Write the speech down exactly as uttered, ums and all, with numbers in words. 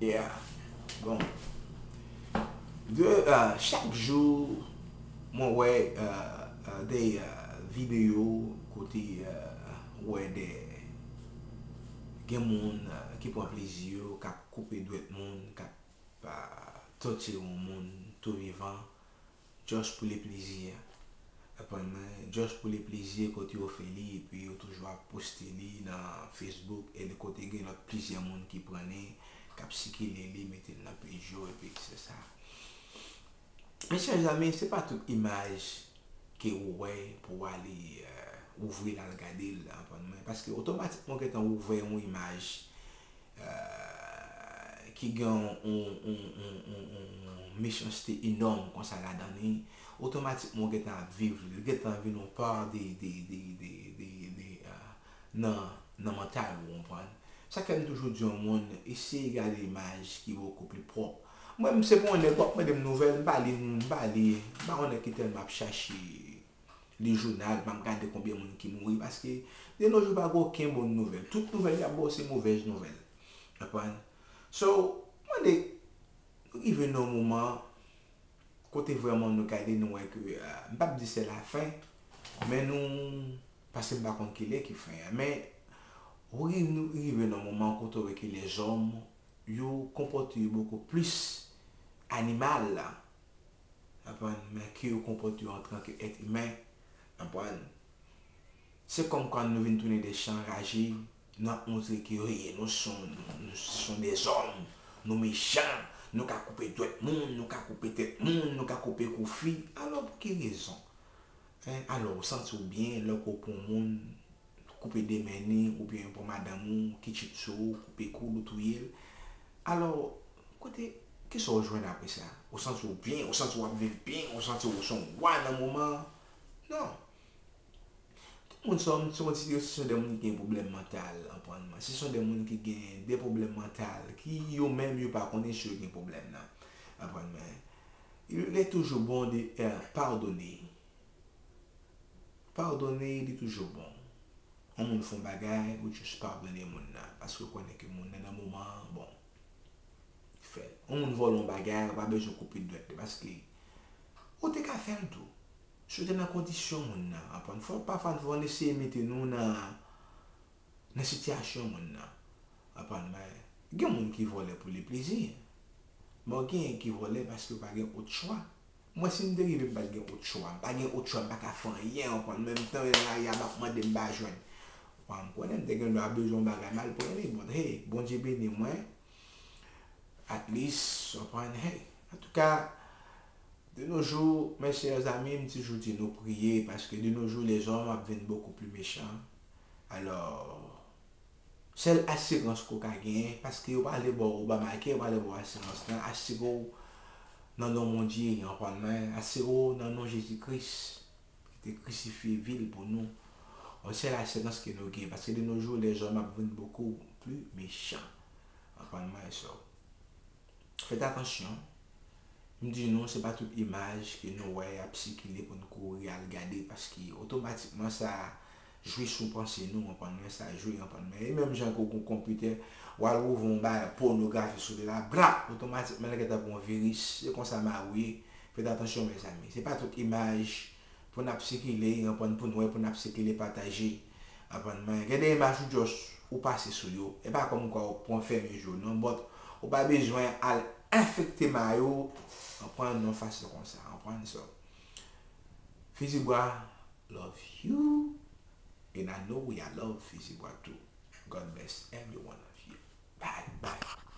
Yeah. Bon. De, euh, chak jou, mwen wè, euh, euh, de, euh, videyo kote, euh, ou wè de, gen moun, euh, ki pran plezi yo, k ap koupe dwèt moun, k ap, euh, tòtire yon moun tou vivan, just pou le plezi. Konprann mwen, just pou le plezi, kote yo fè li, epi yo toujou ap poste li nan Facebook, e kote gen lòt plizyè moun ki pran li, k ap sikile li, mete l nan pej yo, epi etsetera. Mes chers amis, se pa tout imaj ke ou wè pou w ale, euh, ouvri l al gade l, konprann mwen. Paske otomatikman w gentan ouvè yon imaj, euh, ki gen yon, yon, yon, yon, yon, yon mechanste enòm konsa ladan li, otomatikman w gentan ap viv li, li gentan vin yon pa de, de, de, de, de, de, euh, nan, nan mantal ou, konprann. Sa k fè m toujou di yon moun, eseye gade imaj ki bokou pli pwòp. Mwen, m se pou yon nèg w ap mande m nouvèl, m pa li, m pa li, m pa yon nèg ki tèlman ap chache li jounal, m ap gade konbyen moun ki mouri, paske de nos jours pa gen okenn bon nouvèl. Tout nouvèl y ap ba w se movèz nouvèl. Konprann? So, mande, nou rive nan yon moman kote vrèman nou gade, nou wè ke, euh, m p ap di se lafen, men nou, paske m pa konn kilè ki fen an, men ou ri-, nou rive nan yon moman kote w wè ke lèzòm, yo konpòte yo bokou plis animal, konprann, men ke yo konpòte yo antanke èt imen, konprann. Se kòmkwa nou vin tounen de chan anraje, nou ap montre ke, hey, nou se yon, nou se yon dèzòm, nou mechan, nou ka koupe dwèt moun, nou ka koupe tèt moun, nou ka koupe kou fi. Alò, pou ki rezon? Hein? Alò, ou santi w byen lè w pran yon moun, koupe de men li, oubyen pran madanm ou, ki tchit sou ou, koupe kou l ou touye l. Alò, kote, kisa w jwenn apre sa? Ou santi w byen, ou santi w ap viv byen, ou santi w se yon wa nan moman an? Non. Tout moun sa, se yon ti, se de moun ki gen pwoblèm mantal, konprann mwen. Se son de moun ki gen de pwoblèm mantal, ki yo menm yo pa konnen si yo gen pwoblèm nan. Konprann mwen. Il est toujours bon de, euh, pardonner. Padone, li toujou bon. Yon moun fè yon bagay, ou just padone moun nan. Paske ou konnen ke moun nan nan moman an, bon, fè l. Yon moun vòlè yon bagay, ou pa bezwen koupe dwèt li, paske ou te ka fè l tou. Si w te nan kondisyon moun nan, konprann. Fò, pafwa, fò n eseye mete nou nan, nan sitiyasyon moun nan. Konprann, men gen moun ki vòlè pou le plezi. Bon, genyen ki vòlè paske yo pa gen ot chwa. Mwen, si m te rive, m pa t gen ot chwa. M pa gen ot chwa, m pa ka fè anyen, konprann. Menm tan yo nan lari a, m ap mande, m pa jwenn. Konprann, m konnen m te gen dwa bezwen yon bagay, m al pran li. Bon, hey, Bondye beni mwen. At least, konprann, hey. Antouka, de nos jours, mes chers amis, m toujou di nou priye, paske de nos jours, les hommes ap vin beaucoup plus méchants. Alò, sèl asirans ke w ka genyen, paske yo pale ba w Obamacare, yo pale ba w asirans lan, asire w nan non Bondye, konprann mwen, asire w nan non Jezi Kris, ki te krisifye vi l pou nou. Yon sèl asirans ke nou genyen, paske de nos jours, les hommes ap vin beaucoup plus méchants. Konprann mwen, so. Fèt atansyon. M di nou, se pa tout imaj ke nou wè ap sikile pou n kouri al gade, paske otomatikman sa jwe sou panse nou, konprann mwen, sa jwe, konprann mwen. E menm jan ke w gon konpitè, w al ouvri yon bagay pònografi sou li la, blap, otomatikman l gentan pran yon viris. Se konsa m a ye. Fèt atansyon, mezanmi. Se pa tout imaj pou n ap sikile, konprann, pou n wè, pou n ap sikile, pataje. Konprann mwen, gen de imaj ou just, ou pase sou yo. E pa kòmkwa ou pran fèmen je w non, but ou pa bezwen al enfekte may ou, konprann, yon fason konsa, konprann, so. Fizibwa, love you, and I know we I love Fizibwa too. God bless every one of you. Bye, bye.